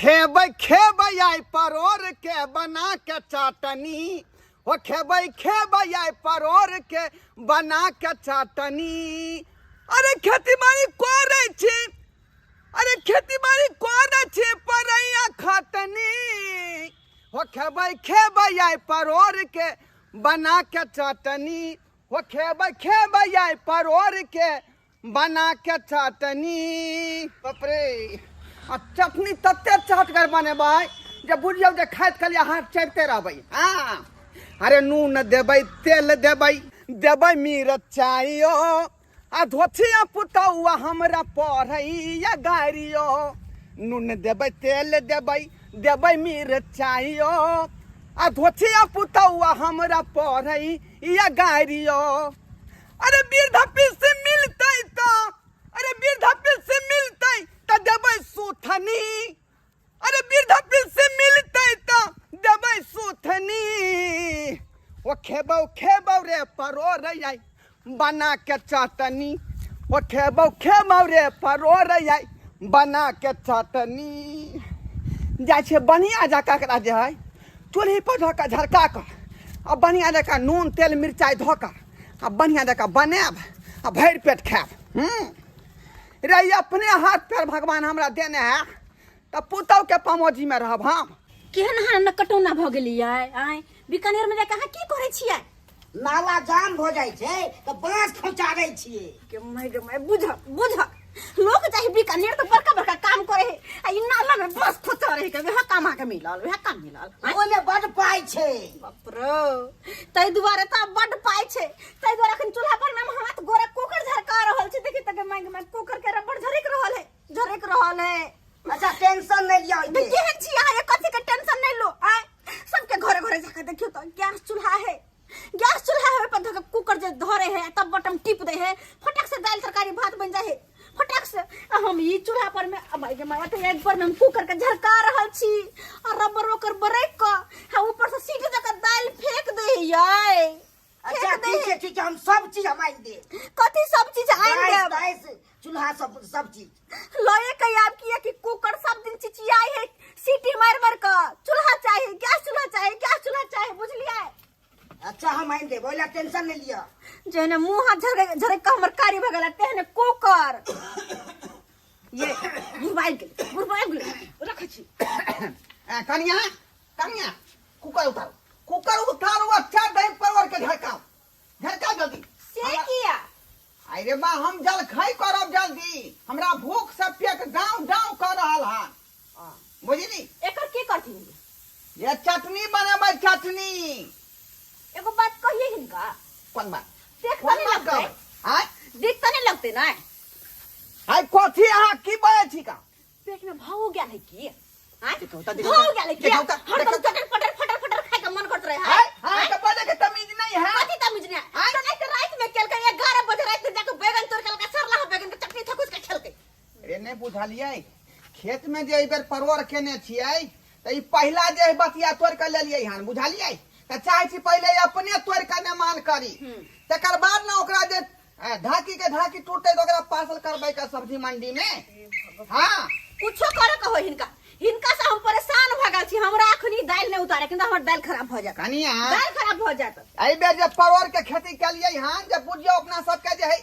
खेबै खेबै आइ परोर के बना के चटनी, ओ खेबै खेबै आइ परोर के बना के चटनी। अरे खेती बाड़ी करै छी, अरे खेती बाड़ी करै छी परैया खटनी, ओ खेबै खेबै आइ परोर के बना के चटनी, ओ खेबै खेबै आइ परोर के बना के चटनी। बाप रे, आ चटनी तते चहटगर बनेबै जे बुझियौ जे खाइत खाली हाथ चढ़ते रहबै। हाँ, अरे नून देबै, तेल देबै, देबै मिरचाइयो, आ धोथिया पुतौआ हमरा पढ़ैया गारियो। नून देबै, तेल देबै, देबै मिरचाइयो, आ धोथिया पुतौआ हमरा पढ़ैया गारियो। अरे वृद्धा पेंशन मिलतै त, अरे वृद्धा पेंशन मिलतै त देबै सुथनी, अरे वृद्धा पेंशन मिलतै त देबै सुथनी। ओ खेबौ खेबौ रे परोर आई बना के चटनी, ओ खेबौ खेबौ रे परोर आई बना के चटनी। जाइ छै बढ़िया जकाँ एकरा जे है चूल्ही पर धऽ कऽ झरका कऽ आ बढ़िया जकाँ नून तेल मिरचाइ धऽ कऽ आ बढ़िया जकाँ बनायब आ भरि पेट खायब। रे ई अपने हाथ पैर भगवान हमरा देने है तऽ पुतहु के पमोजीमे रहब हम। केहन अहाँ न कटौना भऽ गेलियै आँय? बीकानेर मे जाके अहाँ की करै छियै? नाला जाम भऽ जाइ छै तऽ बाँस खोचारै छियै। के my गे my, बुझक बुझक लोक चाहे बीकानेर तऽ बड़का बड़का काम करे है आ ई नाला में बस खोचा रहे के वएह काम अहाँके मिलल, वएह काम मिलल। आँय? ओहिमे बड पाइ छै। बाप रो, ताहि दुआरे तऽ बड पाइ छै, ताहि दुआरे अखन चूल्हा पर में हम हाथ गोरा कुकर झरका रहल छी। देखी तऽ गे my गे my, कुकर के रबड़ झरक रहल है, झरक रहल है। अच्छा टेंशन नहि लिअ ओहिके। केहन छी अहाँ, ये कथी के टेंशन नहि लो। आँय, सबके घरे घरे जाके देखियौ तऽ गैस चूल्हा है, गैस चूल्हा है, ओहि पर धऽ के कुकर जे धरे है तब बटम टिप दे है, फटाक से दालि तरकारी भात बन जाए है फटाक से। आ हम ई चूल्हा पर में अब गे माय, तऽ एक पर में हम कुकर के झरका रहल छी आ रबर ओकर ब्रेक क आ ऊपर से सीट जका दालि फेंक दे है यै। अच्छा, फेंक दे ठीक है। छै, ठीक छै, हम सब चीज हम आनि देब। कथी सब चीज आनि गैस, देब? तैस, चूल्हा सब, सब चीज। लए के आब किया कि कुकर सब दिन चिचियाई है सीटी मार मार के, चूल्हा चाहिए, गैस चूल्हा चाहिए, गैस चूल्हा चाहिए, बुझलियै? अच्छा हम आनि देब, ओहिला टेंशन नहि लिअ। जेहने मुंह हाथ झरक झरक के हमर कार्य भऽ गेल तेहने कुकर ये बुढ़बाइ गेल, बुढ़बाइ गेल, रखै छी। ए, कनिया, कनिया, कुकर उतारू, कुकर उतारू, अच्छा दही परवर के झरकाओ, झरकाओ जल्दी। से किया? अरे बा, हम जलखै करब जल्दी, हमरा भूख से पेट डाउन डाउन कर रहल हन, बुझली? एकर की करथिन? ये चटनी बनेबै, चटनी। एगो बात कहिए हिनका। कोन बात? देख कोन तऽ नहि बात लगतै? कहबै? आँय? देख तऽ नहि लगतै ना? आइ कथी अहाँ की बजै छी का? पेट में भाव गेल है की? आँय? देखौ तऽ, देखौ भाव तऽ, गेल है की? देखौ तऽ, हरदम देखौ तऽ। चटर पटर फटर फटर खाय के मन करत रहे है। आँय? अहाँके बजै के तमीज नहीं है? कथी तमीज नहीं? आँय? तऽ नहि तऽ राति में केलकै 11 बजे राति में जाके बैगन तोड़ के ललका सरला बैगन के चटनी थकुच के खेलकै। अरे नहि बुझलियै, खेत में जे एहि बेर परोड़ केने छियै तऽ ई पहिला जे है बतिया तोड़ के लेलियै हन, बुझलियै? तऽ चाहै छी पहिले अपने तोड़ के नेमान करी, तकर बाद ने ओकरा जे ढाकी के ढाकी टूटते तऽ ओकरा पार्सल करबै के सब्जी मंडी में। हाँ, कुछो करे के होय हिनका, हिनका से हम परेशान भऽ गेल छी। हमरा अखनी दालि नहि उतारे के, हमर दालि खराब भऽ जायत। कनिया, दालि खराब भऽ जायत। एहि बेर जे परोड़ के खेती केलियै हन, जे बुझियौ अपना सबके जे है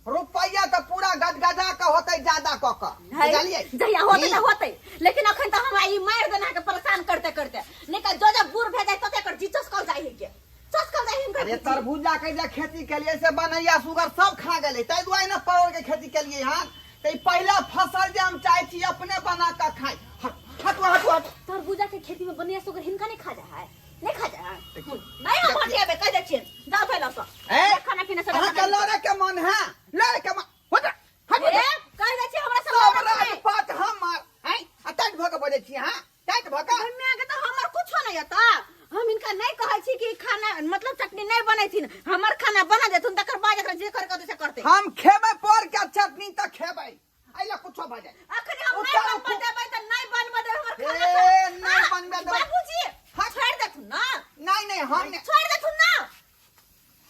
रुपैया तऽ पूरा गदगदा के होतै ज्यादा कऽ कऽ, बुझलियै? जहिया होतै ई तऽ होतै, लेकिन अखन तऽ हमरा ई मारि देना के परेशान करते करते, नहि तऽ जो जब बूढ़ भए जाय तते एकर जी चसकल जाइ है के, चसकल जाइ है हिनकर अरे जी। तरबूजा के जे खेती केलियै से बनैया सुगर सब खा गेलै, ताहि दुआरे ने परोड़ के खेती केलियै हन। तऽ ई पहिला फसल जे हम चाहै छी अपने बना कऽ खाइ। हट, हटू, हटू, हटू। तरबूजा के खेती में बनैया सुगर हिनका नहीं खा जाए है, नहीं खा जाए है। नहीं हम हटिएबे, कह दै छियनि, जाउ फैलाउ सब। ए, खाना पीना सब अहाँके बना लड़े के मन है, लड़े के मन। हट, हट, ए, हट। कह दै छियै हमरा सब सब लड़े के नहीं। राजपाट हमर, हैं? आ टाइट भऽ के बजै छी, हाँ? टाइट भऽ के। माय के तऽ हमर कुछो नहीं आता। हम इनका नहीं कहै छी कि खाना मतलब चटनी नहीं बनेथिन, हमर खाना बना देथुन, तकर बाद एकरा जे करे के होतै से करतै। हम खेबै पड़ के चटनी तऽ खेबै, एहि लए कुछो भऽ जाय। अखन हम नहीं उतारू बनबऽ देबै तऽ नहीं बनबऽ देबै हमर खाना। ए, नहीं आ, बनबऽ देबै। बाबूजी, हट। छोड़ि देथुन ना। नहीं, नहीं, हम नहीं। छोड़ि देथुन ना।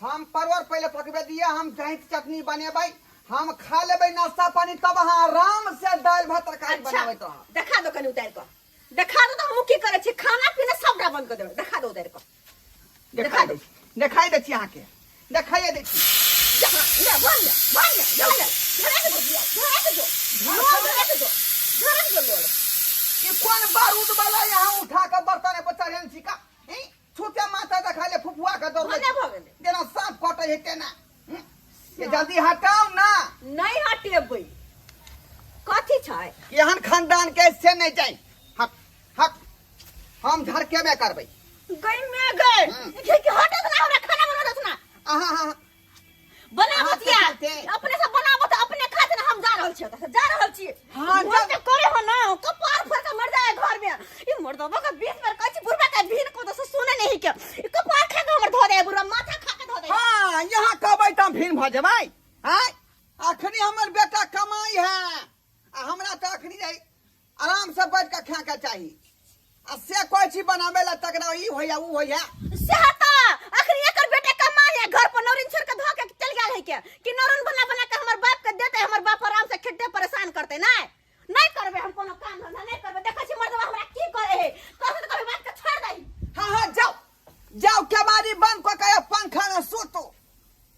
हम परवर पहिले पकबे दिए, हम दही के चटनी बनेबै, हम खा लेबै नाश्ता पानी, तब अहाँ आराम से दालि भात तरकारी अच्छा, बनाबैत रहब। देखा दो कनी उतारि कऽ। देखा दो तो हमहूँ की करै छी खाना पीना सबटा बंद कर देबै देखा दो उतारि कऽ देखा दै छी देखाइ दै छी अहाँके देखाइए दै छी जहाँ ले बन ले बन ले बन ले झड़ा के दो झड़ा के दो लोल झड़ा के दो झड़ा के दो लोल ई कोन बारूद वाला यहाँ उठा के बर्तन पर चढ़ेल छी का ई छूते माथा देखा ले फुफुआ के दौड़ भने भऽ गेलै जेना सांप कटै है तेना ये जल्दी हटाउ ना नहीं हटेबै कथी छै एहन खानदान के से नहीं जाई हट हट हम झरकेबे करबै गई में गए के के हटत ना हमरा खाना बना दत ना अहाँ अहाँ बनाबत अहाँ या के चलते। अपने से बनाबत अपने खाते ना हम जा रहल छियै ओतऽ से, जा रहल छियै हाँ, मोन जा- के करे हो ना कपार फोड़ के मर जाए घर में ई मर्दबा के 20 बेर कहै छी बुढ़बा के भीन को तो सुने नहीं के ई कपार खा के हमर धो दे बुढ़बा माथा खा के धो दे हाँ यहाँ कहबै तऽ हम भिन्न भऽ जेबै आँय अखनी हमर बेटा कमाइ है आ हमरा तऽ अखनी जाइ आराम से बैठ के खाए के चाही आ से कहै छी बनाबै लए तकरा ई होइया ऊ होइया सएह तऽ अखनी एकर बेटा कमाइ है घर पर नौरिन छोड़ के धो के चल गेल है के कि नौरिन बना बना के हमर बाप के देते हमर बाप आराम से खेते परेशान करते नहीं नहीं करबे हम कोनो काम धंधा नहीं करबे देखै छी मर्दवा हमरा की करे है कहू तऽ कभी बात के छोड़ दही हाँ हाँ जाओ जाओ केबाड़ी बंद कऽ के पंखा में सुतू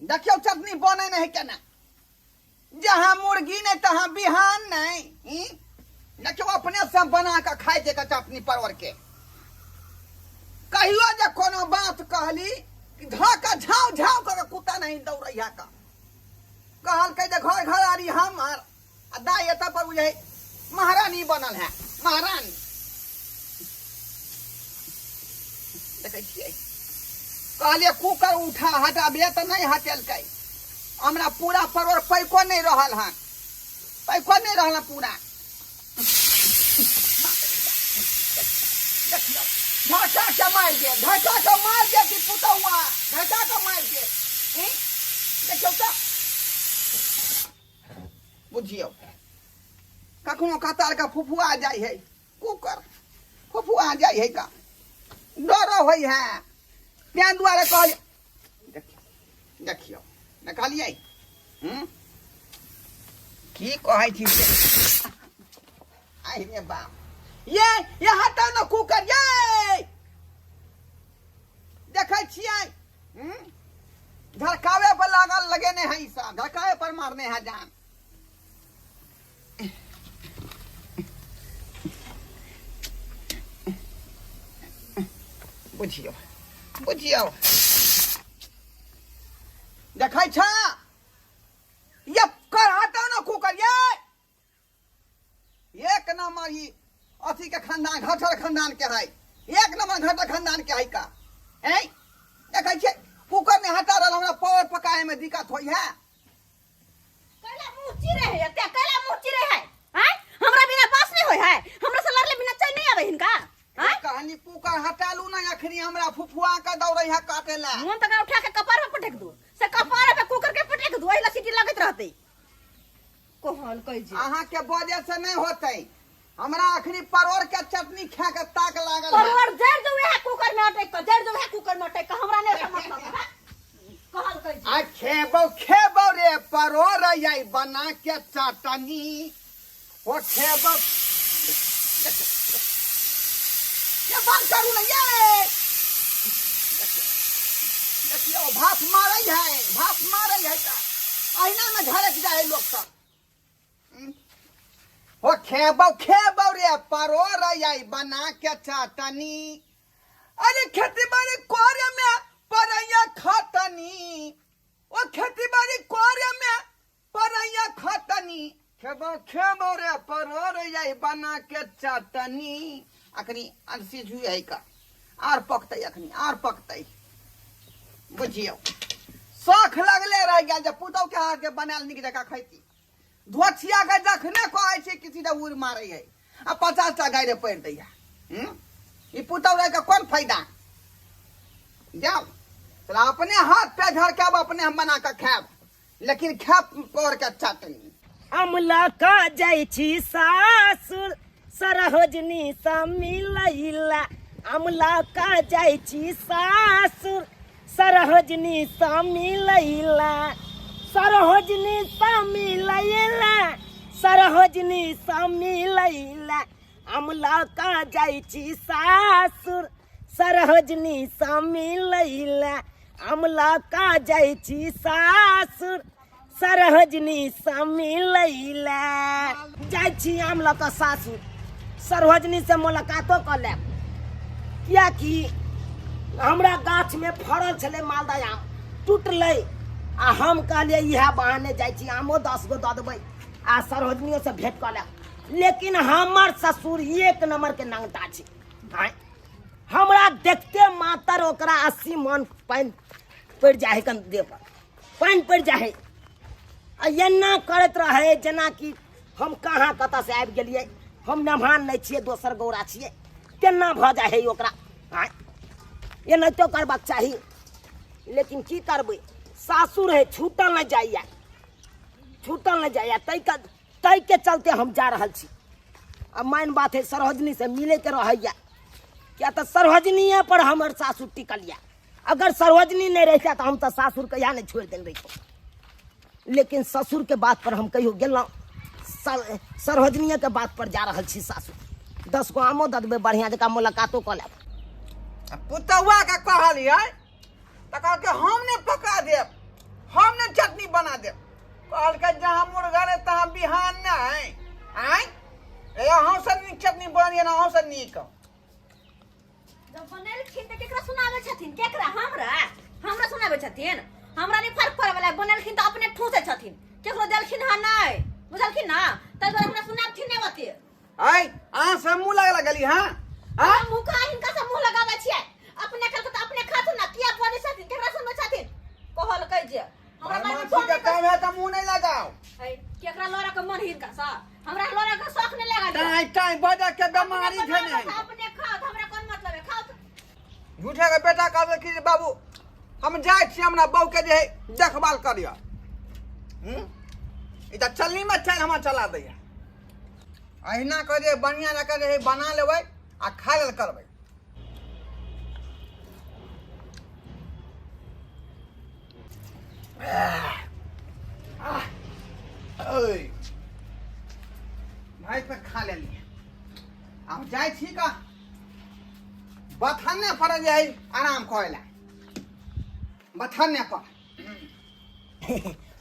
देखियौ चटनी बनै नहीं केना जहाँ मुर्गी नहीं तहाँ बिहान नहीं ई? देखियौ अपने से बना के खाइ छै के चटनी परोड़ के कहियो जे कोनो बात कहली कि धऽ के झाँव झाँव कऽ के कुत्ता नहीं दौड़ैया का कहलकै जे घर घर आरी हमर आ दाइ एतऽ पर बुझै महारानी बनल है महारानी देखै छियै कहलियै कुकर उठा हटाबियै तऽ नहि हटेलकै हमरा पूरा परोड़ पैको नहि रहल हन पैको नहि रहल हन पूरा देखियौ धक्का के मारि दे धक्का के मारि दे कि पुतौआ धक्का के मारि दे ई? देखियौ तऽ बुझियौ कखनो कतार के फुफुआ जाइ है कुकर फुफुआ जाइ है का डर होइ है तें दुआरे कहलियै देखियौ देखियौ देखलियै हूँ की कहै छी से आहि रे बाप ये हटाउ ने कुकर ये देखै छियै हूँ झरकावे पर लागल लगेने है ई सब झरकावे पर मारने है जान बुझियौ बुझियौ देखै छ ये कर हटाउ ने कुकर ये एक नंबर ई अथी के खानदान घटर खानदान के है एक नंबर घटर खानदान के है का ऐ देखै छियै कुकर ने हटा रहल हमरा पावर पकाए में दिक्कत होई है कैला मुंह चिरे है एते कैला मुंह चिरे है आय हमरा बिना बास नहीं होय है हमरा से लड़ले बिना चैन नहीं आवे हिनका आय कहानी कुकर हटालू ना अखनी हमरा फुफुआ के दौड़ै है काटे ला मोन तक उठा के कपार पे पटक दू से कपार पे कुकर के पटक दू एहिला सीटी लगैत रहतै कहल कहै जे अहाँ के वजह से नहीं होते हमरा अखनी परोड़ के चटनी खा के ताक लागल है। परोड़ जड़ दू है कुकर में अटक के जड़ दू है कुकर में अटक के हमरा नहीं मतलब है कहल कहै जे आ खेबो खेबो रे परोड़ आई बना के चटनी ओ खेबो ये बंद करू ना ये देखियौ भाप मारै है भाप मारै है तऽ अहिना में झरक जाइ है लोक सब हो खेबो खेबो रे परोड़ आई बना के चटनी अरे खेती बाड़ी करे में परैया खटनी ओ खेती बाड़ी करे में परैया खटनी खेबो खेबो रे परोड़ आई बना के चटनी अखनी अनसी जुई है का आर पकतै अखनी आर पकतै बुझियौ शौख लगले रहि गेल जे पुतहु के हाथ के बनायल नीक जकाँ खैती धोछिया के जखने कहै छै कि सीधा उड़ मारै है आ 50 टा गाड़ि पड़ि दैया हूँ ई पुतहु रहि के कोन फायदा जाओ चला अपने हाथ पे झड़काब अपने हम बना के खायब लेकिन खायब पर के चटनी हम लऽ कऽ जाइ छी सासुर सरहोजनी सँ मिलैला हम लऽ कऽ जाइ छी सासुर सरहोजनी सँ मिलैला सरहोजनी सँ मिलैला सरहोजनी सँ मिलैला आम लऽ कऽ जाइ छी सासुर सरहोजनी सँ मिलैला आम लऽ कऽ जाइ छी सासुर सरहोजनी सँ मिलैला जाइ छी आम लऽ कऽ सासुर सरहोजनी से मुलाकातो कऽ लेब कियाकि हमरा गाछमे फड़ल छलै मालदह आम टूटलै आ हम कहलियै इएह बहाने जाइ छी आमो 10 गो दऽ देबै आ सरहोजनियोसँ भेँट कऽ लेब। लेकिन हमर ससुर एक नंबरके नंगटा छै। आँय, हमरा देखते मातर ओकरा 80 मन पानि पड़ि जाइ है, कन देह पर पानि पड़ि जाइ है आ एना करैत रहै जेनाकि हम कहाँ कतऽसँ आबि गेलियै, हम मेहमान नहि छियै, दोसर गौरा छियै, केना भऽ जाइ है ओकरा। आँय, एनाहितो करबाक चाही, लेकिन की करबै, सासुर है, छूटल नहि जाइए, छूटल नहि जाइए, ताहिके चलते हम जा रहल छी। आ मेन बात है सरोजनी से मिलैके रहैए, किया तऽ सरोजनीए पर हमर सासुर टिकल यऽ। अगर सरोजनी नहि रहितै तऽ हम तऽ सासुर कहिया नहि छोड़ि देने रहितहुँ, लेकिन ससुरके बात पर हम कहियो गेलहुँ? सरोजनीएके बात पर जा रहल छी सासुर। 10 गो आमो दऽ देबै, बढ़िआँ जकाँ मुलाकातो कऽ लेब। आ पुतौआ के कहलियै तऽ कहलकै हम नहि पका देब, हम नहि चटनी बना देब। कहलकै जहाँ मुर्गा रहे तहाँ बिहान नहि। आँय, ए अहूँ से नीक चटनी बनिए ने, अहूँ से नीक। जब बनेलखिन तऽ केकरा सुनाबै छथिन? केकरा? हमरा? हमरा सुनाबै छथिन? हमरा नहि फर्क पड़ै वाला। बनेलखिन तऽ अपने ठूसै छथिन, केकरो देलखिन हँ नहि, बुझलखिन ना? ताहि दुआरे हमरा सुनाबथिन नहि ओते। आँय, अहाँ से मुँह लगा लगली? हाँ हाँ, हम मुँह कहाँ हिनका से मुँह लगाबै छियै? अपने खेलकै तऽ अपने खाथुन ना। किया बजै छथिन? केकरा सुनबै छथिन? कहलकै जे हमरा बारे में बदमाशी के काम है तऽ मुँह नहि लगाओ। है, केकरा लड़ऽ के मन हिनका सँ? हमरा लड़ऽ के शौक नहि लागल। टाइम टाइम बजा के बेमारी अपने भेने बनाउ, अपने खाओ, हमरा कोन मतलब है? खाओ तऽ। झूठे के बेटा कहलकै कि जे बाबू हम जाइ छी, हमरा बहू के जे है देखभाल करियो। ई तऽ चलनी में चल हमरा चला दैया। अहिना कह जे बढ़िया जकाँ जे है बना लेबै आ खा लेल करबै। ओय, भाई पर खा लेलियै, आब जाइ छी का बथाने पर जे है आराम करे ला बथाने पर।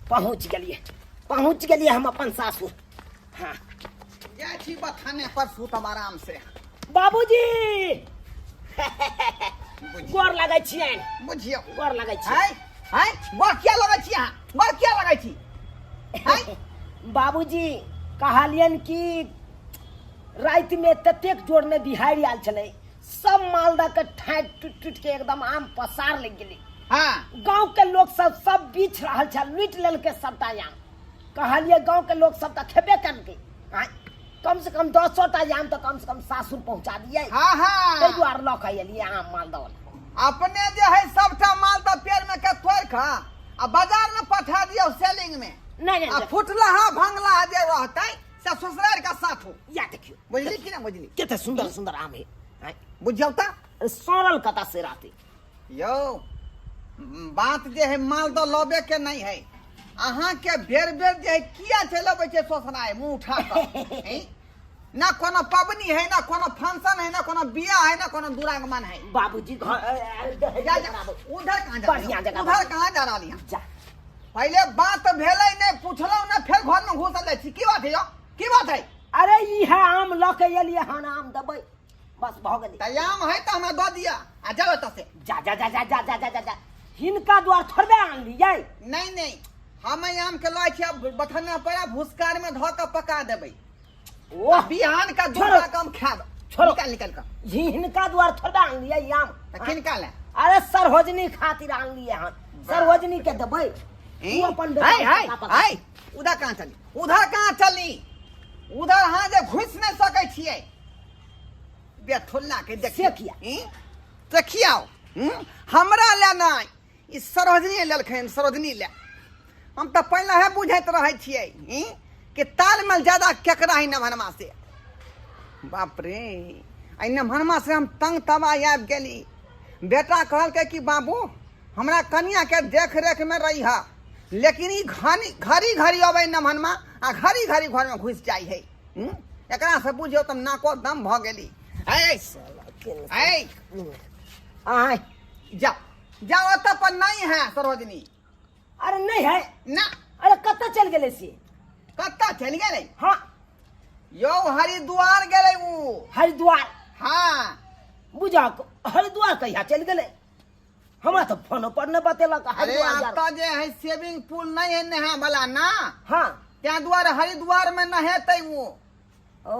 पहुँच गेलियै, पहुँच गेलियै हम अपन सासुर। हाँ, जाइ छी बथाने पर सुतब आराम से। बाबूजी, बुझियौ। गोर लगै छियनि। बुझियौ। गोर लगै छियनि। हाय हाय, गोर किया लगै छी अहाँ? गोर किया लगै छी? हाय। बाबूजी, कहलियनि कि रातिमे ततेक जोरमे बिहाड़ि आयल छलै, सब मालदह के ठाठि टूटि टूटि के एकदम आम पसार लागि गेलै। गाँव के लोक सब सब बीछ रहल छल, लूटि लेलकै सबटा आम। कहलियै गाँव के लोक सब तऽ खेबे करलकै। आँय, कम से कम 10 टा आम तऽ कम से कम सासुर पहुँचा दियै। ताहि दुआरे लऽ कऽ एलियै आम मालदह वाला। अपने जे है सबटा माल तऽ पेड़ में के तोड़ खा आ बाजार में पठा दियौ सेलिंग में। नहि। आ नहि। फुटलाहा भंगलाहा जे रहतै से ससुरार के साथ हो। या देखियौ। बुझली कि ना बुझली? कते सुंदर सुंदर आम है। आँय, बुझियौ तऽ। सड़ल कतऽ से रहतै? यौ, बात जे है मालदह लबे के नहीं है। अहाँ के बेर बेर जे है किया चलि अबै छै ससुराय मुंह उठा कऽ? हैं? ना कोनो पबनी है, ना कोनो फंक्शन है, ना कोनो बियाह है, ना कोनो दुरागमन है। बाबूजी, घर जा जा, उधर कहाँ जा? बढ़िया जगह। उधर कहाँ जा रहली हैं? जा। पहिले बात भेलै नहि, पुछलहुँ ने, फेर घर में घुसल जाइ छी। की बात है यौ? की बात है? अरे, ई है आम लऽ के एलियै हन, आम देबै, बस भऽ गेलै। तऽ आम है तऽ हमरा दऽ दिअ आ जाउ एतऽ से। जा जा जा जा जा जा जा जा जा, हिनका द्वार थोड़बे आनलियै। नहि नहि, हम एहि आम के लऽ छी आ बथन्ना पर आ भुसकार में धऽ कऽ पका देबै। ओह। बिहान का छोड़ो। दूटा कम खायब। छोड़ो। निकाल निकाल कऽ। हिनका द्वार थोड़बे आनलियै ई आम। तऽ किनका ले? अरे, सरहोजनी खातिर आनलियै हन, सरहोजनी के देबै। उ अपन बेटा हाय हाय के पका- हाय, उधर कहाँ चली? उधर कहाँ चली? उधर अहाँ जे घुसि नहि सकै छियै बेठुल्ला के देखिए। से किया? देखियौ, हमरा ले नहि, ई सरोजनी लेलखिन, सरोजनी ले। हम तऽ पहिले हे बुझैत रहै छियै कि तालमेल ज्यादा केकरा है नमहनमा से। बाप रे, एहि नमहनमा से हम तंग तबाह आबि गेली। बेटा कहलकै कि बाबू, हमरा कनियाके देख रेखमे रही है, लेकिन ई घड़ी घड़ी घड़ी अबै नमहनमा आ घड़ी घड़ी घरमे घुसि जाइ है। एकरा से बुझियौ तऽ नाको दम भऽ गेली। ऐ ऐ आय जाओ जाओ, ओतऽ पर नहीं है सरोजनी। अरे नहीं है ना। अरे कतऽ चलि गेलै से? कतऽ चलि गेलै? हाँ। यौ हरिद्वार गेलै उ। हरिद्वार? हाँ। बुझा, हरिद्वार कहिया चलि गेलै? हमरा तऽ फोनो पर नहि बतेलक। अरे हरिद्वार जा। एतऽ जे है स्विमिंग पूल नहीं है नहा वाला ना? हाँ। ताहि दुआरे हरिद्वार में नहेतै उ। ओ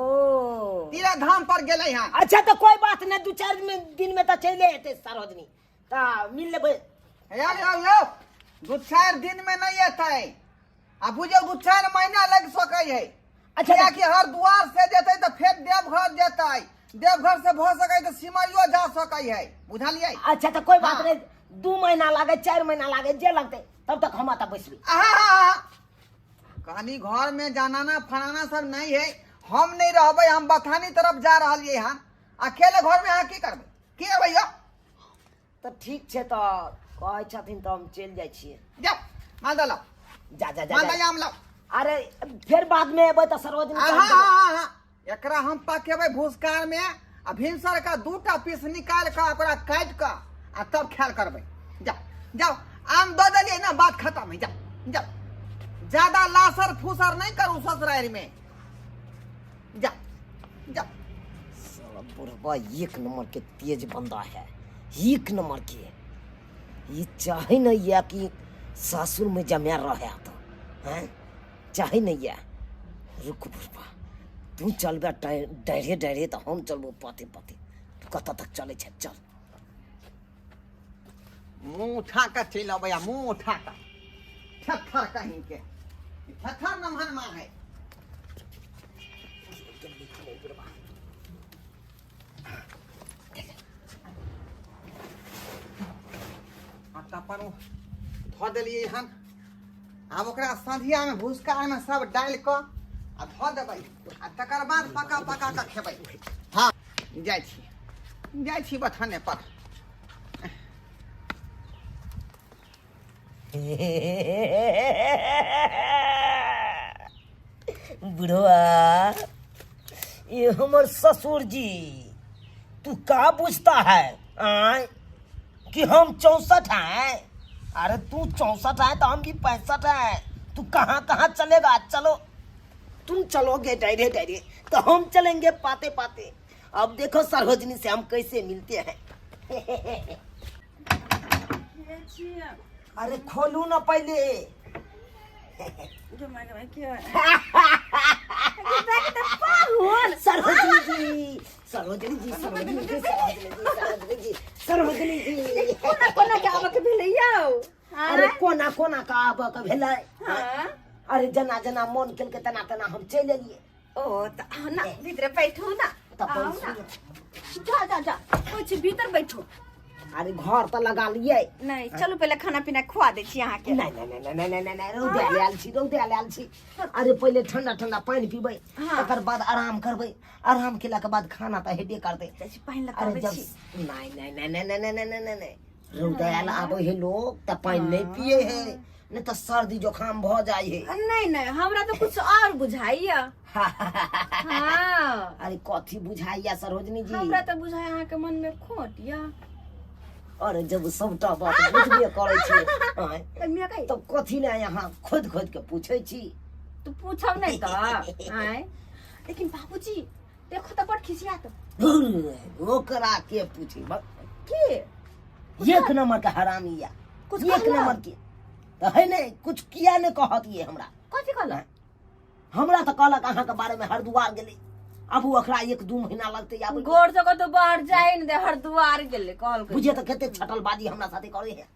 तीर्थ धाम पर गेलै हन। अच्छा, तऽ कोई बात नहि, दू चारि दिन में तऽ चलि एतै सरोजनी, तऽ मिल लेबै। यौ यौ यौ, दू चारि दिन में नहीं एतै, आ बुझियौ दू चारि महीना लागि सकै है। अच्छा। कियाकि हरिद्वार से जेतै तऽ फेर देवघर जेतै, देवघर से भऽ सकै तऽ सिमरियो जा सकै है, बुझलियै? अच्छा, तऽ कोई बात हाँ। नहीं, 2 महीना लागे, 4 महीना लागे, जे लगतै, तब तक हम एतऽ बैसबै। आहा, कहनी घर में जनाना फलाना सब नहीं है, हम नहीं रहबै, हम बथानी तरफ जा रहलियै हन। अकेले घर में अहाँ की करबै? की अबै यौ? तऽ ठीक छै, तऽ कहै छथिन तऽ हम चलि जाइ छियै। जाओ, मालदह लाओ। जा जा जा। मालदह जा। आम लाओ। अरे फेर बाद में एबै तऽ सरोजनी आहा आहा, एकरा हम पकेबै भूसकार में आ भिनसर का दूटा पीस निकाल कऽ ओकरा काटि कऽ आ तब ख्याल करबै। जाओ जाओ, आम दऽ देलियै ना, बात खत्म है। जाओ जाओ, ज्यादा लासर फूसर नहीं करू ससुरारि में। जाओ जाओ। साला बुढ़वा एक नंबर के तेज बंदा है, एक नंबर के। ये चाहे नहीं या कि सासुर में जमा रहे तो हैं, चाहे नहीं या। रुक बुढ़वा, तू चलबे डरे डरे, तो हम चलबो पाते पाते। तू कतऽ तक चलै छै, चल। मुँह उठा कऽ चलि अबैया, मुँह उठा कऽ, थेथर कहीं के, थेथर नमहन माँ है। आ तऽ अपन ओ धऽ देलियै हन, आब ओकरा सझियामे भुसकामे सब डालि कऽ आ धऽ देबै आ तकर बाद पका पका कऽ खेबै। हँ, जाइ छी, जाइ छी बथाने पर। बुढ़वा, ये हमर ससुर जी, तू का पूछता है आय कि हम 64 हैं? अरे तू 64 है तो हम भी 65 हैं। तू कहाँ कहाँ चलेगा? चलो, तुम चलोगे डरे डरे तो हम चलेंगे पाते पाते। अब देखो सरोजनी से हम कैसे मिलते हैं। अरे खोलू ना पहले। के पाहुन। सरोजनी जी, सरोजनी जी, सरोजनी जी, सरोजनी जी, सरोजनी जी। कोना कोना के आबऽ के भेलै यौ? अरे कोना कोना का आबऽ के भेलै? हाँ। अरे जना जना मन केलकै तना तना हम चलि एलियै। ओ तऽ आउ ना, भीतरे बैठू ना। तऽ आउ बैसू। ना, जा जा जा, कुछ भीतर बैठू। अरे घर तऽ लगा लियै। नहीं, चलू, पहिले खाना पीना खुआ दै छी अहाँके। नहीं नहीं नहीं नहीं नहीं नहीं नहीं, रौदा आयल छी, रौदा आयल छी। अरे पहिले ठंडा ठंडा पानि पीबै, हाँ। तकर बाद आराम करबै, आराम केला के बाद खाना तऽ हेबे करतै। जाइ छी पानि लऽ कऽ अरे आबै जब छी। नहीं नहीं नहीं नहीं नहीं नहीं नहीं नहीं नहीं, रौदा आयल आबै है लोग तऽ पानि नहीं पिए है, नहीं तऽ सर्दी जोखाम भऽ जाइ है। नहीं नहीं, हमरा तो कुछ और बुझाइया। हाँ। अरे कथी बुझाइया सरोजनी जी? हमरा तो बुझाय अहाँके मन में खोट या। अरे जब सबटा बात बुझबे करै छी आँय, तऽ मिया कही। तब कथी ले यहाँ खोदि खोदि के पूछै छी? तू पूछब नहीं तऽ आँय। लेकिन बाबूजी देखो तऽ बड़ खिसियात। ओकरा के पूछी? के? एक नंबर के हरामी या। कुछ एक कहलक? नंबर के तऽ है नहीं, कुछ किया नहीं कहत ये हमरा। कथी कहलक? हमरा तऽ कहलक अहाँके बारे में हरिद्वार गेलै, अब ओकरा 1-2 महीना लगतै आब। गोर से कतौ बाहर जाए ने दे, हरिद्वार गेलै कहलकै। बुझे तऽ कते छटलबाजी हमरा साथे करे है।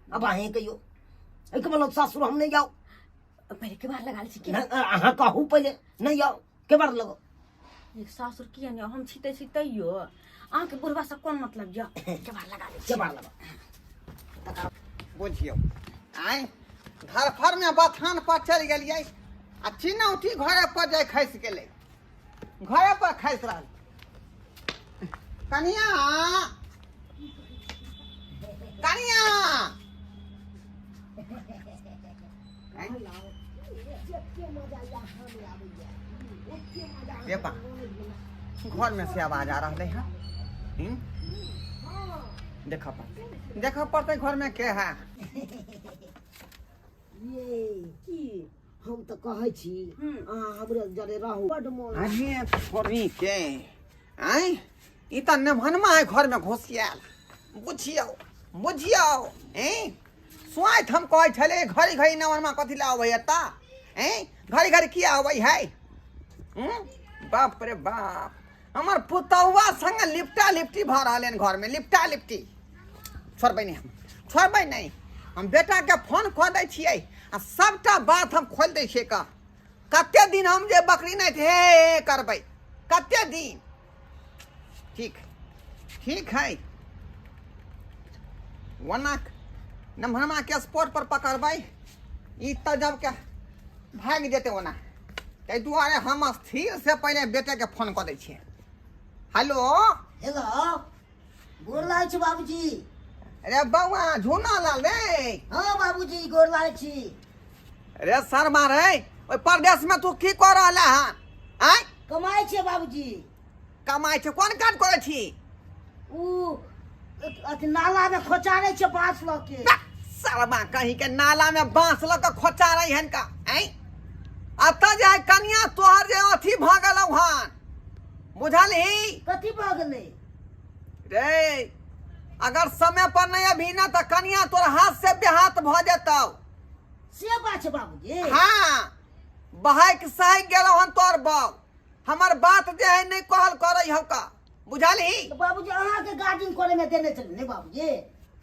अब अहें कहियो, एहिके मतलब सासुर हम नहीं जाओ। पहिले के बार लगा छी के? नहीं, अहाँ कहू पहिले, नहीं जाओ के बार लगो। एक सासुर किया नहीं, हम छितै छी तैयो अहाँके बुढ़वा से कोन मतलब यऽ? के बार लगा लै छी। के बार लगो। बुझियौ, आँय, धरफड़ में बथान पर चलि गेलियै आ चिनौती घरे पर जाय खसि गेलै, घरे पर खसि रहल। कनिया, कनिया। आँय? जते मजा यहाँ में आबैया रे बा घर में से आवाज आ रहलै हँ। हम्म? देखऽ पड़तै, देखऽ पड़तै घर में के है। ये की हम तऽ कहै छी, अहाँ हमरे जरे रहू, बड्ड मोन। अरे छोरी के आँय, ई तऽ नेभनमा है घर में घुसियाल। बुझियौ बुझियौ, ऐं स्वाइत हम कहै छलै घड़ी घड़ी नवनमा कथी लए अबै एतऽ? ऐं घड़ी घड़ी किया अबै है? हूँ, बाप रे बाप, हमर पुतौआ संगे लिपटा लिपटी भऽ रहल हन घरमे, लिपटा लिपटी। छोड़बै नहि हम, छोड़बै नहि हम। बेटाके फोन कऽ दै छियै आ सबटा बात हम खोलि दै छियै। कऽ कते दिन हम जे बकरी नहि हे हे करबै, कते दिन? ठीक ठीक है, ओना नम्हरमा के स्पॉट पर पकड़बै ई तऽ जब के भागि जेतै ओना। ताहि दुआरे हम स्थिर से पहिले बेटेके फोन कऽ दै छियै। हेलो। हेलो, गोर लागै छी बाबूजी। अरे बौआ झूना लाल रे। हाँ बाबूजी, गोर लागै छी। रे शर्मा रे, ओहि परदेश में तू की कऽ रहल हन? आँय? कमाइ छियै बाबूजी। कमाइ छै? कोन काज करै छी? उ अथी नाला में खोचारै छै बाँस लऽ के। बा, शर्मा कहीं के नाला में बांस लऽ के खोचा रही हन का? आँय, अतऽ जे है कनिया तोहर जे अथी भऽ गेलौ हन, बुझलही? कथी भऽ गेलै रे? अगर समय पर नहीं अभी ना तऽ कनिया तोर हाथ से बेहाथ भऽ जेतौ। से बात छै बाबूजी? हाँ, बहक सहक गेलौ हन तोर बौ। हमर बात जे है नहीं कहल करै हौ का, बुझलही? तऽ बाबूजी, अहाँके गार्डिंग करे में देने छलै ने बाबूजी?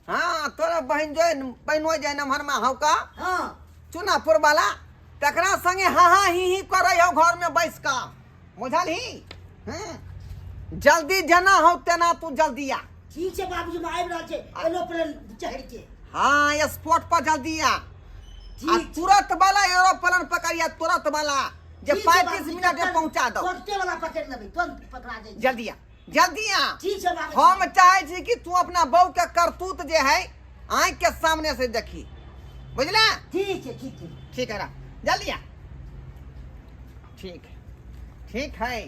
हाँ, तोरा बहिन जो बहिनो जे नम्हरमा हौ का, हाँ, चुनापुर वाला, तकरा संगे हाँ हाँ ही ही करै हौ घर में बैस का, बुझलही? हम्म, जल्दी जेना हौ तेना तू जल्दी आ। ठीक छै बाबूजी, हम आबि रहल छै एरोप्लेन चढ़ि के। हाँ, स्पॉट पर जल्दी आ आ ठीक। तुरंत वाला एरोप्लेन पकड़िया, तुरंत वाला जे ठीक छै 35 बाबूजी, मिनट में पहुंचा दो। तुरंते वाला पकड़ि लेबै, तुरंत पकड़ा जाइ छै। जल्दी आ, जल्दी आ। ठीक छै बाबूजी। हम चाहे छी कि तू अपना बहू के करतूत जे है आँख के सामने से देखी, बुझला? ठीक छै, ठीक छै। ठीक है ना, जल्दी आ। ठीक ठीक है,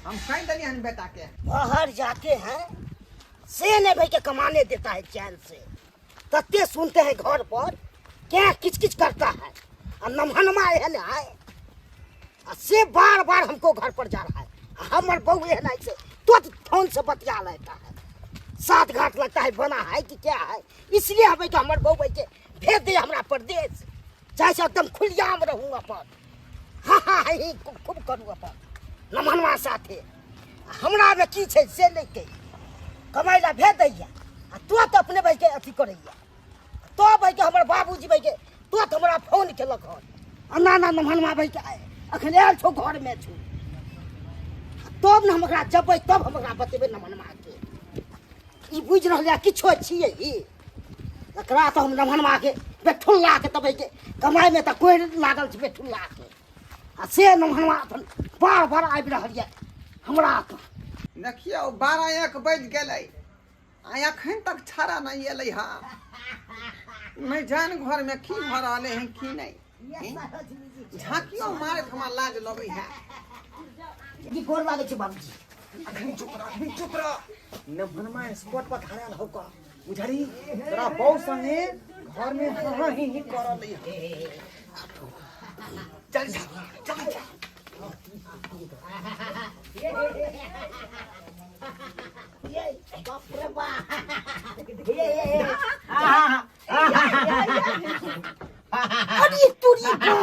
हम कह दिलियै हन बेटा के। बाहर जाते हैं से नहीं भाई के कमाने देता है चैन से। तते सुनते हैं घर पर क्या किच किच करता है, आ नमहनमा एहन है आ से बार बार हमको घर पर जा रहा है। आ हमर बहू एहन है से तुरंत फोन से बतिया लेता है। सात घाट लगता है बना है कि क्या है, इसलिए हमें कि हमर बहू भाई के भेज दे हमरा परदेश, चाहे से एकदम खुलियाम रहूँ अपन, हाँ हाँ ही खूब करू अपन नमहनमा साथे। हमरा में की छै से नहीं कही, कमाइ ला भेज दैया आ तुरंत अपने भाई के अथी करैया। तो भाई के हमर बाबूजी भाई के तुरंत हमरा फोन केलक हन, आ ना ना नमहनमा भाई के अखन आयल छौ घर में छौ, तब ने हम ओकरा जबै, तब हम ओकरा बतेबै नमहनमा के। ई बुझि रहल यऽ किछो छियै ई, एकरा तऽ हम नमहनमा के बेठुल्ला के तबै के कमाइ में तऽ कोइ लागल छै बेठुल्ला के, आ से नमहनमा अपन बार बार आबि रहल यऽ हमरा तऽ। देखियौ 12-1 बजि गेलै आ एखन तक छाड़ा नहि एलै हँ। नहि जान घर में की भऽ रहलै हँ की नहि। झाँकियो मारैत हमरा लाज लगै है। की गोर लागै छै बाबूजी। अखन चुप रह, अखन चुप रह। नमहनमा स्पॉट पर धरायल हौ का, बुझली? तोरा बहू संगे घर में हाँ हाँ ही ही कर रहलै हँ। चल जा, चल जा। ये बाप रे बाप, अरे तोरी बा,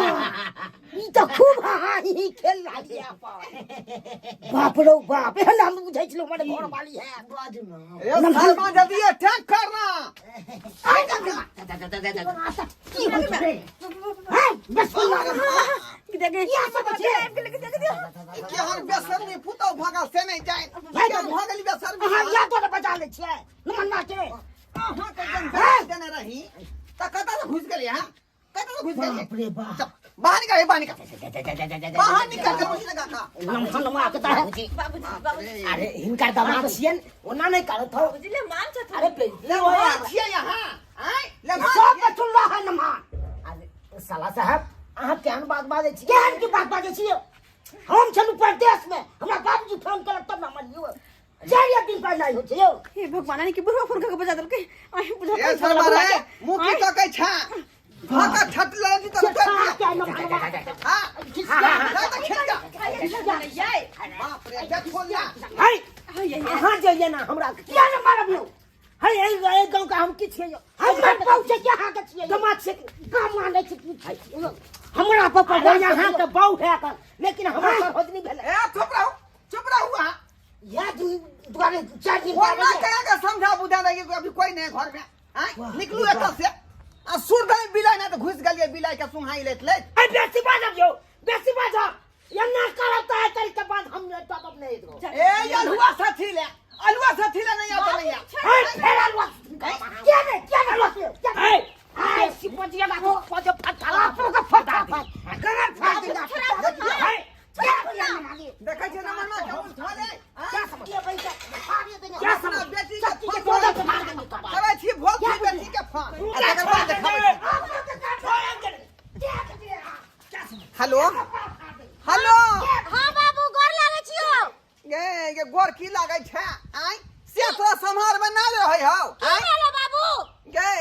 ई तऽ खूब हा ही खेल रहल छै। बाप रो बाप, एहन हम बुझै छलहुँ हमर घर वाली है। ए शर्मा, जल्दी अटैक करना। की होइ छै रे? हैं? बस सुन देखे इएह सब छै। ई केहन बेसरमी पुतहु भऽ गेल से नहि जानि। केहन भऽ गेली बेसरमी? अहाँ इएह दुआरे बजा लै छियै नमन्ना के। अहाँके जब बेच देने रही तऽ कतऽ से घुसि गेलियै हँ? कतऽ से घुसि गेलियै? बाप रे बाप। चल, बाहर निकल, बाहर निकल, बाहर निकल के घुसि लगा का। नमन्ना के तऽ बाबूजी, बाबूजी। अरे हिनकर दमाद छियनि, ओना नहि करत हौ। बाबूजी ले मान छथुन। अरे बेइज्जती ले होय। मान छियै यहाँ, आँय? ले मान सब छियै। बचुल्ला है नमहान। अरे साला साहब, अहाँ केहन बात बाजै छी? केहन की बात बाजै छियै? हम छलहुँ परदेश में, हमरा बाबूजी फोन केलक तब ने मरलियो। 4 दिन पर नहि होइ छै यौ। हे भगवान, यानी कि बुढ़वा फोन करके बजा देलकै। आइ बुझा ए शर्मा रे, मुँह की तकै छा? धोखा छट लड़ी तो से खा के आइ न हां जा त खेत जा। बाप रे, जा छोड़ ला। है अहाँ जे ये ना हमरा किया ने मारब यौ? है एहि एहि गाँव के हम की छियै यौ? हमर पहुँचे के अहाँके छियै दमाद छै, काम मानै छै की छै हमरा पापा? अरे अहाँके बहू है कर, लेकिन हमरा सरहोजनी भेलै। ए चुप रहो, चुप रहो अहाँ। या दुआरे 4 दिन वो ना कह के समझा बुझा दे कि अभी कोई नहीं है घर में। आय निकलू एतऽ से आ सुरदाई बिलाई ना तो घुस गेलियै बिलाई के सुहाई लेत लेत। अरे बेसी बाजब यौ, बेसी बाजब एना करब तऽ आइ तारीख के बाद हम तब नहीं एतबो। ए अलुआ साथी ले, अलुआ साथी ले नहीं आता नहीं। है फेर अलुआ क्या ने क्या ने अलुआ क्या है? हाय सिपजिया ना को पज फटा आपो के फटा गरम फाड़ देंगे। है क्या देखै छियै नमन में के उठा ले। क्या समझ क्या समझ बेटी के के पौधा के मार देंगे। करै छी भोल छी बेटी के फोन आ तकर बाद देखाबै छी। Hello hello. हाँ बाबू, गोर लागै छियो। गे गे गोर की लागै छै? आय से तोरा सम्हार में ना रहै हौ? की आय भेलो बाबू? गे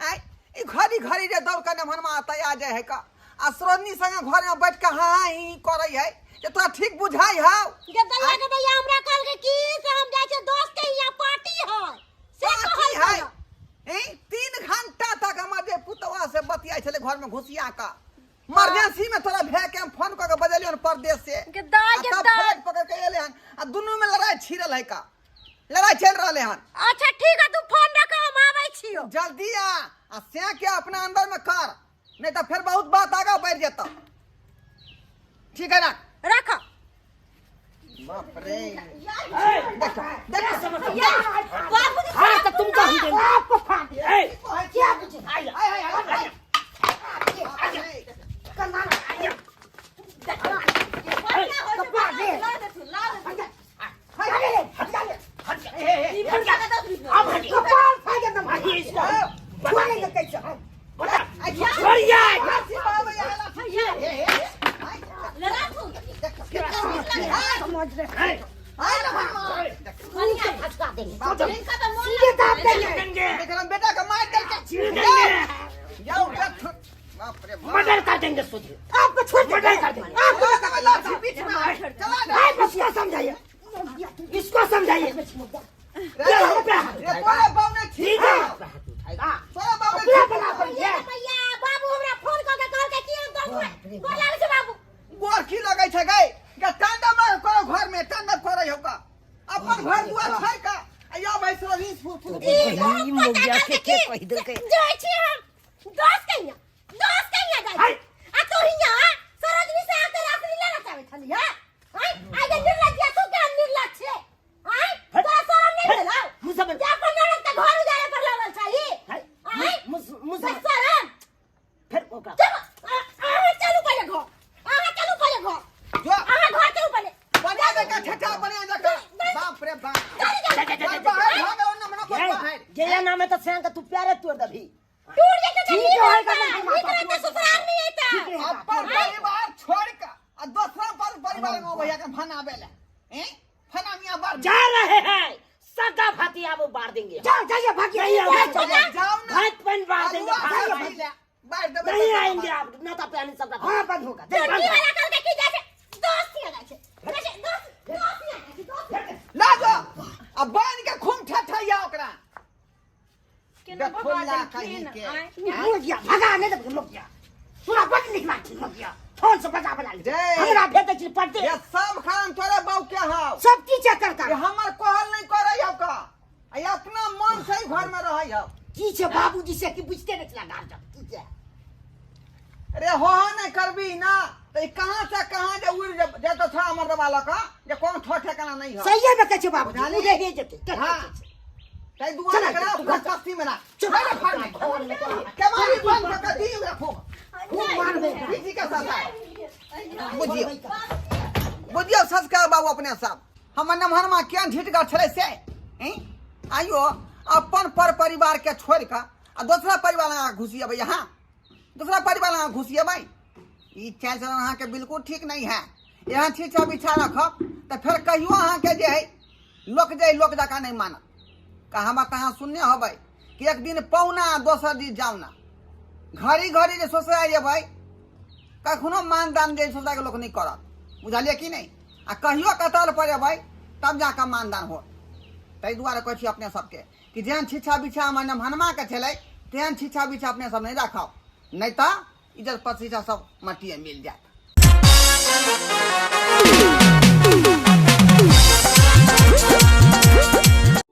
आय ई घड़ी घड़ी जे दौड़ के नमहरमा तैयार जाय है का आ सरोजनी संगे घर में बैठ के हाँ हाँ ही करै है जे तोरा ठीक बुझाइ हौ? गदैया गदैया हमरा कहलकै कि से हम जाइ छियै दोस्त के हियाँ पार्टी है से पार्टी कहल है। ए 3 घंटा तक हमर जे पुतवा से बतियाइ छलै घर में घुसिया का इमरजेंसी में तोरा भै के हम फोन कऽ के बजेलियन परदेश से। गदा आ तब गदा फ्लाइट पकड़ के एले हन आ दुनू में लड़ाई छिड़ल है का, लड़ाई चल रहले हन। अच्छा ठीक है, तू फोन रख, हम आबै छियो। जल्दी आ आ से के अपना अंदर में कर, नहीं तो फिर बहुत बात आगा बढ़ जेता। ठीक है, रख रख। बाप रे, देखो देखो। बाबूजी। हाँ तो तुमको हम देंगे आपको फाड़ दे। क्या बुझे? हाय हाय हाय हाय। कपार दे। अब कपार फाड़ दे भाई इसको, छोड़ेंगे कैसे हम? छोड़िए। समझ रहे हैं, फटका देंगे सीधे, दाब देंगे। बेटा का मार करके चीर देंगे। जाओ बाप रे बाप। मर्डर कर देंगे सुधीर आपको, छोड़ मर्डर कर देंगे आपको। लाठी बीच में चला दे। भाई इसको समझाइए, इसको समझाइए। रे तोरे बाप ने ठीक है, तोरे बाप ने अपना बना पर ये बाबू हमरा फोन कऽ के कहलकै कि हम दोस्त गोर लागै छै बाबू। गोर की लगै छै गई के तांडव में करो घर में तांडव करे हो का अपन घर दुआर छै का आ या भाई सरोही फू फू। ई मोगिया के के कहि देलकै? जाइ छी हम दोस्त के हियाँ, दोस्त के हियाँ जाइ छी। आ तू हियाँ सरोजनी से आके रात्रि लेना चाहै छली हां? आइ आइ जे निर्लज्ज तू के निर्लज्ज छे? आइ तोरा शरम नहीं भेलौ? मुँह से जे अपन ननद के घर उजाड़े पर लगल छही? आइ मुँह से शरम फिर ओकरा चलो अहाँ चलू पहिले घर, अहाँ चलू पहिले घर। जो अहाँ घर चलू पहिले। बना दे का ठठा बना दे का। बाप रे बाप, चलू चलू। बाहर भागो न मना पर बाहर। जे नाम है तो सैन का तू प्यारे तोड़ दभी। टूट जेतै तऽ ठीक नीक है, रहतै, होएगा। नीक रहतै, ससुराल नहीं अयतै। ठीक है। अपन परिवार छोड़ के आ दोसरा पर परिवार में भैया के फनाबे ले हैं फना मियां बार जा रहे हैं सदा भाती, आप बार देंगे। जाओ जाइए, भागिए। नहीं आएंगे। जाओ ना। भात पेन बार देंगे। अलुआ भागिए, साथी भागिए। ले बाहर देबे नहीं तो आएंगे आप ना तो प्यानी सब। हाँ बंद होगा। टोटी वाला कहलकै कि जाइ छै दोस्त हियाँ जाइ छै, जाइ छै दोस्त, दोस्त हियाँ जाइ छै, दोस्त हियाँ। ला जो आ बांध के खून ठठा या ओकरा केना देखो भगा ला देलखिन, कहीं के। आँय। मोगिया भगा नहीं दे मोगिया, पूरा बड़ निकला छी मोगिया, फोन से बजा बजा ले। जय। हमरा भेजै छी परदेश। ये सब खान तोरे बाऊ के हाव सब की चक्कर का ये हमर कहल नहीं करे हौ का आ ये अपना मन से ही घर में रहै हौ। की छै बाबूजी से की बुझते नहीं छला गार्जन की छै? अरे हो हो नहीं करबी ना तो ई कहाँ से कहाँ जे उड़ जेतो था हमर दबाला का जे कोन ठो ठेकाना नहीं हो। सही में कहै छै बाबूजी। बुझाली? उड़े हे जेतै। हाँ। तै दुआरे चला, एकरा तू घर कस्ती में राख। चल। चल घर में। केवाड़ी बंद कऽ के दी ओकरा खूब। खूब मारबै। पीजी के साथ आय। बुझियौ बुझियौ संस्कार बाबू अपने सब हमर नमहरमा केहन ढिटगर छलै से हैं? आइयो अपन पर परिवार के छोड़ कऽ आ दोसरा परिवार अहाँ घुसिएबै, यहाँ दोसरा परिवार अहाँ घुसिएबै, ई चालि चलन अहाँके बिल्कुल ठीक नहीं है। एहन छीछा बिछा रखब तऽ फेर कहियो अहाँके जे है लोक जे लोक जकाँ नहि मानत। कहावत अहाँ सुनने होबै कि एक दिन पौना दोसर दिन जाउना। घड़ी घड़ी जे ससुरारि जेबै कखनो मानदान जे ससुराके लोक नहि करत, बुझलियै कि नहि? आ कहियो कतल पर एबै तब जाकऽ मानदान होत। ताहि दुआरे कहै छी अपने सबके कि जेहन छिछा बिछा हमर नमहनमाके छलै तेहन छिछा बिछा अपने सब नहि राखब, नहि तऽ इज्जत प्रतिष्ठा सब मटिए मिल जायत।